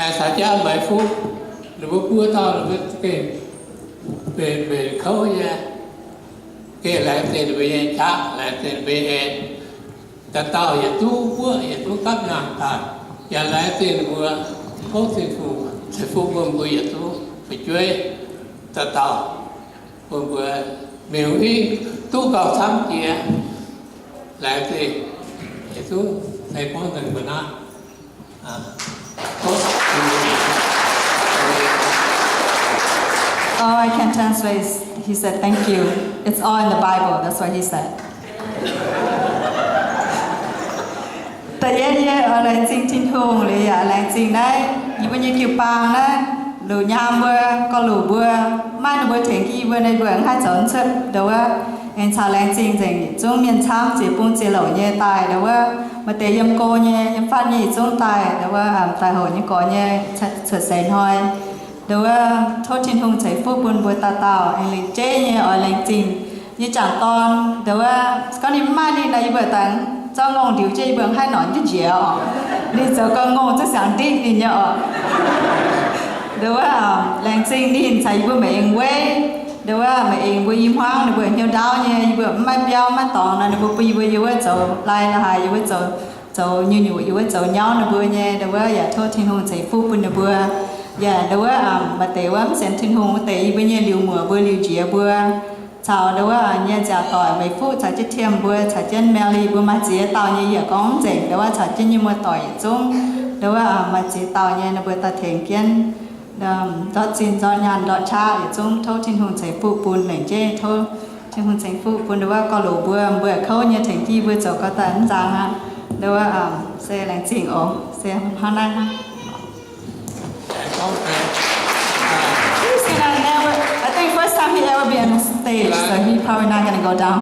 Laengz caux jaav meih fuqv ninh mbuo buo dauh ninh mbuo gengh mbenc mbenc kouv nyei, gengh laengz zingh ninh mbuo nyei qaqv, laengz zingh ninh mbuo nyei en. Dauh dauh yietc zungv mbuoqc, yietc zungv gapv nyaanh daaih, yaac laengz zingh ninh mbuo. Tov Tin-Hungh ceix fuqv bun mbuo yietc zungv fu'jueiv dauh dauh, bun mbuo mingh hingv duqv gauh camv jiex. Laengz zingh yietc zungv, se gorngv nzengc mbuo naaiv. All I can translate is, he said, "Thank you. It's all in the Bible." That's what he said. Da'yietv yie oix laengz zingh Tin-Hungh liuz yaac laengz zingh naaiv yie mbuo nyei jiu-baang naaiv, luc nyaam mbuo, gorx-luc mbuo, maaih ninh mbuo tengx jienv yie mbuo, ninh mbuo mv haih zoux cuotv ndau wuov. Aengx caux laengz zingh nzengc yietc zungv mienh camv ziex bung ziex louc nyei daaih ndau wuov, maaih deix yiem go nyei, yiem fatv nyei yietc zungv daaih ndau wuov, daaih hoc nyei gorx nyei cuotv seix hnoi. Ndau wuov tov Tin-Hungh ceix fuqv bun mbuo dauh dauh. Aengx lengc jeiv nyei oix laengz zingh yie jangc dorn ndau wuov, gorngv ninh mv maaih ninh nor, yie mbuo daaih zorqv ngongh ndiux jienv yie mbuo mv haih norqc jienv njiec oc. Ninh zoux gau ngongh zungv siangx nditv ninh nyei oc. Ndau wuov laengz zingh ninh caux yie mbuo maengx weiv. Ndau wuov maengx mbuo i hmuangv ninh mbuo hnyouv ndaauv nyei, yie mbuo mv maaih biauv maiv dorngx nor, ninh mbuo bun yie mbuo yiem wuov zoux lai la'haaix, yiem wuov zoux, zoux nyungc-nyungc, yiem wuov zoux nyauv ninh mbuo nyei. Ndau wuov yaac tov Tin-Hungh ceix fuqv bun ninh mbuo. Yaac ndau wuov maaih deix wuov mv sienx Tin-Hungh wuov deix, yie mbuo nyei liuz muoc mbuo, liuz njiec mbuo, caux ndau wuov nyei nziaauc doic, Meih Fuqv caux jienv Tiemh mbuo, caux jienv Melly mbuo maaih ziex dauh nyei, yie gorngv mv nzengc, ndau wuov caux jienv nyei muoz-doic yietc zungv, ndau wuov maaih ziex dauh nyei, ninh mbuo daaih tengx jienv ndortv zinh ndortv nyaanh ndortv qaqv yietc zungv tov Tin-Hungh ceix fuqv bun. Lengc jeiv tov Tin-Hungh ceix fuqv bun ndau wuov gorx-luc mbuo, mbuo kouv nyei tengx jienv mbuo zoux gau daaih mv nzang aqv. Ndau wuov se laengz zingh oc. Se hnangv naaiv hnangv. He's gonna never, I think first time he ever be on a stage, so he probably not gonna go down.